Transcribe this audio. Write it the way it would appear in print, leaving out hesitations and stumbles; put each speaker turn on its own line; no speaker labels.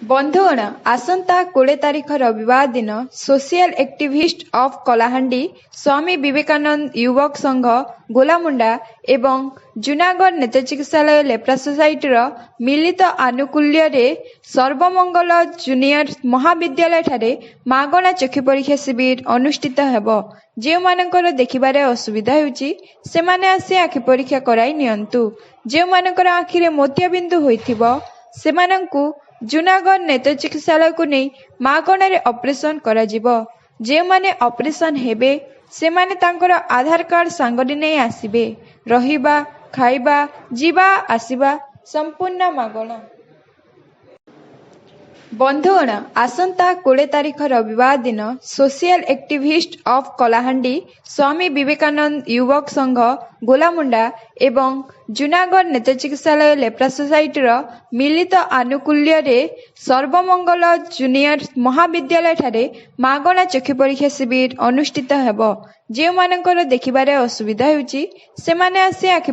ବନ୍ଧୁଗଣ, ଆସନ୍ତା 20 ତାରିଖ ରବିବାର ଦିନ social activist of Kalahandi, Swami Vivekananda ଯୁବକ ସଂଘ ଗୋଲାମୁଣ୍ଡା ଏବଂ ଜୁନାଗଡ଼ ନେତ୍ର ଚିକିତ୍ସାଳୟ ଲେପ୍ରା ସୋସାଇଟିର ମିଳିତ ଆନୁକୂଲ୍ୟରେ ସର୍ବମଙ୍ଗଳ ଜୁନିୟର ମହାବିଦ୍ୟାଳୟଠାରେ ମାଗଣା ଚକ୍ଷୁ ପରୀକ୍ଷା ଶିବିର ଅନୁଷ୍ଠିତ ହେବ। ଯେଉଁମାନଙ୍କର ଦେଖିବାରେ ଅସୁବିଧା ହେଉଛି, ସେମାନେ ଆସି ଆଖି ପରୀକ୍ଷା କରାଇ ନିଅନ୍ତୁ। ଯେଉଁମାନଙ୍କର ଆଖିରେ ମୋତିଆବିନ୍ଦୁ ହୋଇଥିବ, ସେମାନଙ୍କୁ ଜୁନାଗଡ଼ ନେତ୍ର ଚିକିତ୍ସାଳୟକୁ ନେଇ ମାଗଣାରେ ଅପରେସନ୍ କରାଯିବ। ଯେଉଁମାନେ ଅପରେସନ୍ ହେବେ, ସେମାନେ ତାଙ୍କର ଆଧାର କାର୍ଡ଼ ସାଙ୍ଗରେ ନେଇ ଆସିବେ। ରହିବା, ଖାଇବା, ଯିବା ଆସିବା ସମ୍ପୂର୍ଣ୍ଣ ମାଗଣା। ବନ୍ଧୁଗଣ, ଆସନ୍ତା 20 ତାରିଖ ରବିବାର ଦିନ social activist of Kalahandi, Swami Vivekananda ଯୁବକ ସଂଘ ଗୋଲାମୁଣ୍ଡା ଏବଂ ଜୁନାଗଡ଼ ନେତ୍ର ଚିକିତ୍ସାଳୟ ଲେପ୍ରା ସୋସାଇଟିର ମିଳିତ ଆନୁକୂଲ୍ୟରେ ସର୍ବମଙ୍ଗଳ ଜୁନିୟର ମହାବିଦ୍ୟାଳୟଠାରେ ମାଗଣା ଚକ୍ଷୁ ପରୀକ୍ଷା ଶିବିର ଅନୁଷ୍ଠିତ ହେବ। ଯେଉଁମାନଙ୍କର ଦେଖିବାରେ ଅସୁବିଧା ହେଉଛି, ସେମାନେ ଆସି ଆଖି